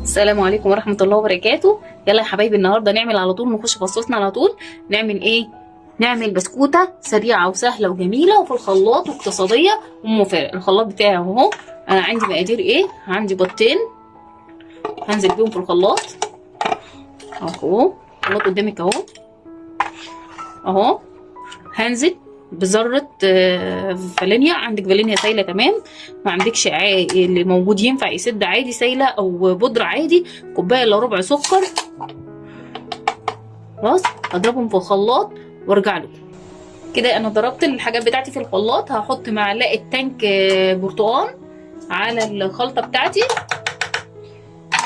السلام عليكم ورحمة الله وبركاته. يلا يا حبايبي، النهارده نعمل على طول، نخش في وصفتنا على طول. نعمل ايه؟ نعمل بسكوتة سريعة وسهلة وجميلة وفي الخلاط واقتصادية ومفارق. الخلاط بتاعي اهو، انا عندي مقادير ايه؟ عندي بيضتين هنزل بيهم في الخلاط اهو، الخلاط قدامك اهو اهو. هنزل بذرة فالينيا، عندك فالينيا سايلة تمام، ما عندكش اللي موجود ينفع يسد عادي سايلة او بودرة عادي. كوباية الا ربع سكر، خلاص هضربهم في الخلاط وارجع لكم. كده انا ضربت الحاجات بتاعتي في الخلاط. هحط معلقة تانك برتقان على الخلطة بتاعتي،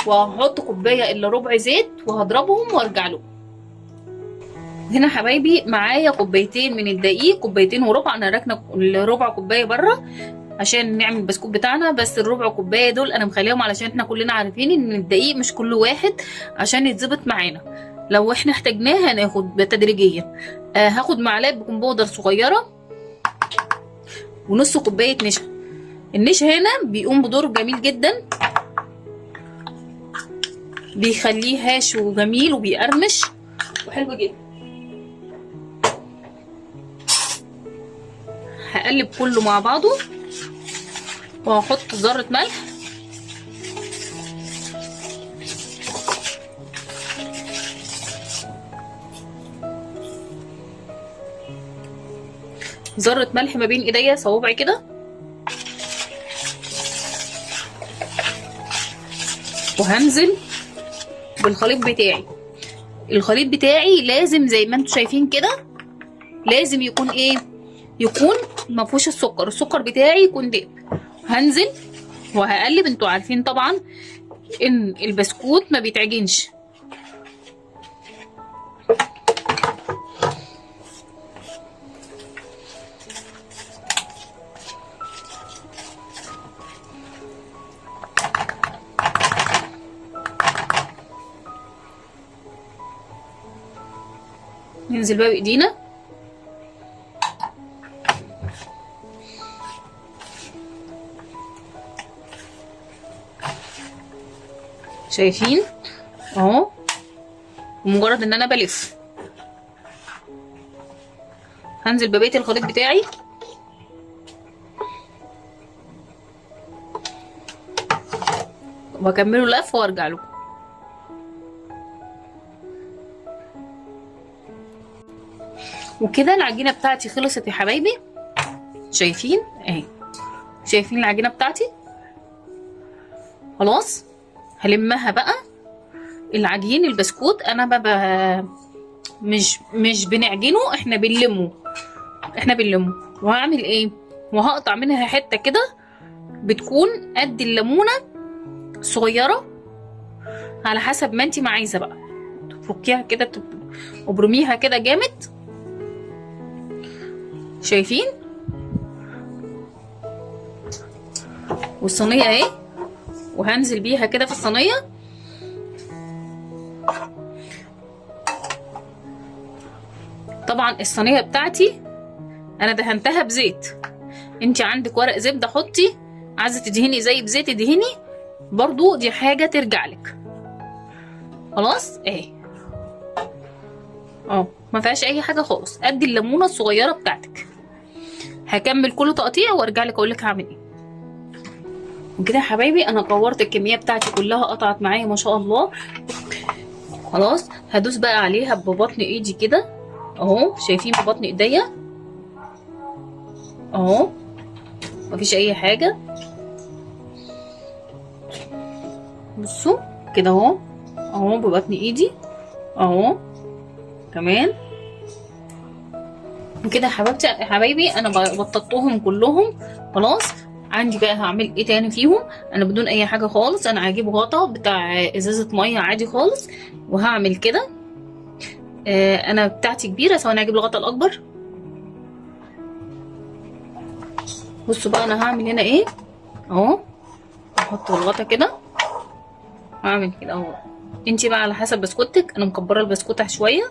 وهحط كوباية الا ربع زيت وهضربهم وارجع لكم. هنا حبايبي معايا كوبايتين من الدقيق، كوبايتين وربع، انا راكنه الربع كوباية بره عشان نعمل البسكوت بتاعنا، بس الربع كوباية دول انا مخليهم علشان احنا كلنا عارفين ان الدقيق مش كل واحد عشان يتظبط معانا، لو احنا احتاجناه هناخد تدريجيا. هاخد معلقه baking powder صغيرة ونص كوباية نشا. النشا هنا بيقوم بدور جميل جدا، بيخليه هاش وجميل وبيقرمش وحلو جدا. هقلب كله مع بعضه وهحط ذرة ملح. ذرة ملح ما بين ايديا صوابعي كده، وهنزل بالخليط بتاعي. الخليط بتاعي لازم زي ما انتم شايفين كده، لازم يكون ايه؟ يكون ما فيهوش السكر، السكر بتاعي يكون داب. هنزل وهقلب. انتوا عارفين طبعا ان البسكوت ما بيتعجنش. ننزل بقى بايدينا. شايفين اهو، مجرد ان انا بلف هنزل ببقية الخليط بتاعي. واكمله لف وارجع لكم. وكده العجينة بتاعتي خلصت يا حبايبي. شايفين اهي، شايفين العجينة بتاعتي؟ خلاص هلمها بقى. العجين البسكوت انا ببقى مش بنعجنه، احنا بنلمه، احنا بنلمه. وهعمل ايه؟ وهقطع منها حتة كده بتكون قد الليمونه صغيرة، على حسب ما انتي ما عايزه بقى. تفكيها كده، وبرميها كده جامد. شايفين؟ والصينيه اهي، وهنزل بيها كده في الصينية. طبعا الصينية بتاعتي انا دهنتها بزيت، انت عندك ورق زبدة حطي، عايزه تدهني زي بزيت ادهني برضو، دي حاجة ترجع لك. خلاص اهي اهو، ما فيهاش اي حاجة خالص، قد الليمونه الصغيرة بتاعتك. هكمل كله تقطيع وارجع لك اقول لك هعمل ايه. وكده يا حبايبي انا كورت الكمية بتاعتي كلها، قطعت معايا ما شاء الله. خلاص هدوس بقى عليها ببطن ايدي كده اهو، شايفين ببطن ايديا اهو، مفيش اي حاجة. بصوا كده اهو اهو ببطن ايدي اهو كمان. وكده يا حبايبتي يا حبايبي انا بططتهم كلهم. خلاص عندي بقى هعمل ايه تاني فيهم؟ انا بدون اي حاجة خالص، انا هجيب غطا بتاع ازازة مية عادي خالص وهعمل كده. انا بتاعتي كبيرة، سواء انا هجيب الغطا الاكبر. بصوا بقى انا هعمل هنا ايه اهو، احط الغطا كده، هعمل كده اهو. انتي بقى على حسب بسكوتك، انا مكبره البسكوته شوية،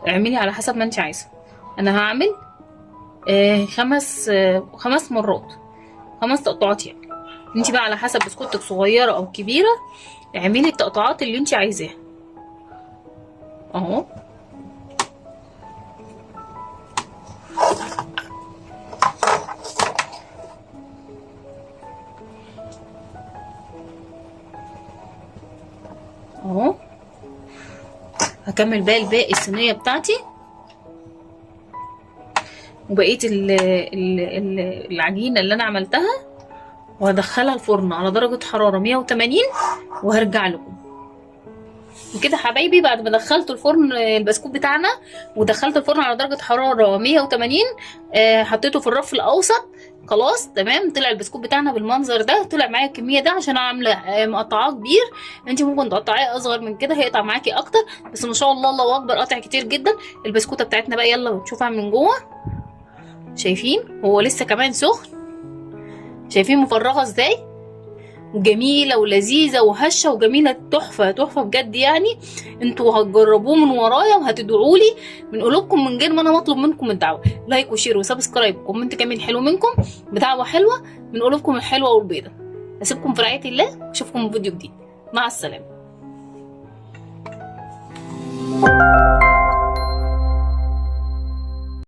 اعملي على حسب ما انتي عايزه. انا هعمل خمس مرات، 5 تقطعات يعني. انت بقى على حسب بسكوتك صغيرة او كبيرة اعملي التقطعات اللي انت عايزاها اهو. اهو هكمل بقى الباقي الصينية بتاعتي وبقية العجينة اللي انا عملتها، وهدخلها الفرن على درجه حرارة 180 وهرجع لكم. وكده حبايبي بعد ما دخلت الفرن البسكوت بتاعنا ودخلت الفرن على درجه حرارة 180، حطيته في الرف الاوسط. خلاص تمام، طلع البسكوت بتاعنا بالمنظر ده. طلع معايا الكمية ده عشان عامله مقطعاه كبير، انت ممكن تقطعيه اصغر من كده هيقطع معاكي اكتر، بس ما شاء الله الله اكبر قطع كتير جدا. البسكوته بتاعتنا بقى يلا نشوفها من جوه. شايفين هو لسه كمان سخن، شايفين مفرغة ازاي، وجميلة ولذيذه وهشه وجميلة، تحفة تحفة بجد. يعني انتوا هتجربوه من ورايا وهتدعوا لي من قلوبكم من غير ما انا اطلب منكم الدعوة. like و share و subscribe، comment كمان حلو منكم بدعوة حلوة من قلوبكم الحلوة والبيضة. اسيبكم في رعاية الله واشوفكم في فيديو جديد. مع السلامة.